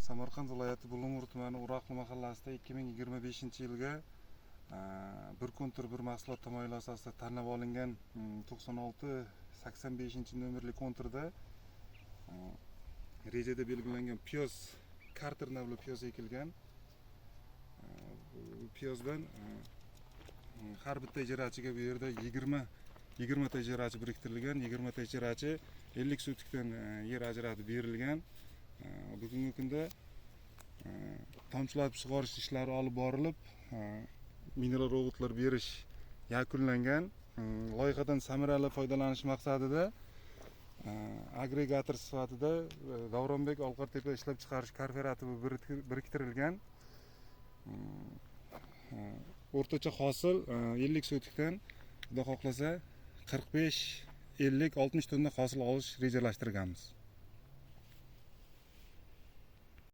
Samarqand viloyati Bulung'ur tumani O'roqli mahallasida 2025-yilga bir kontur bir mahsulot tamoyili asosida tanlab olingan 96-85 nomerli konturda rejada belgilangan piyoz, Karter navli piyoz ekilgan. Bu piyozdan har bitta ijarachiga, bu yerda 20 20ta ijarachi biriktirilgan, 20ta ijarachi 50 sotikdan yer ajratib berilgan. Bugungi kunda tomchilatib sug'orish ishlari olib borilib, mineral o'g'itlar berish yakunlangan. Loyihadan samarali foydalanish maqsadida agregator sifatida Davronbek Olqartepa ishlab chiqarish kooperativi biriktirilgan. O'rtacha hosil 50 sotikdan, xudo xohlasa, 45, 50, 60 tonna hosil olish rejalashtirganmiz.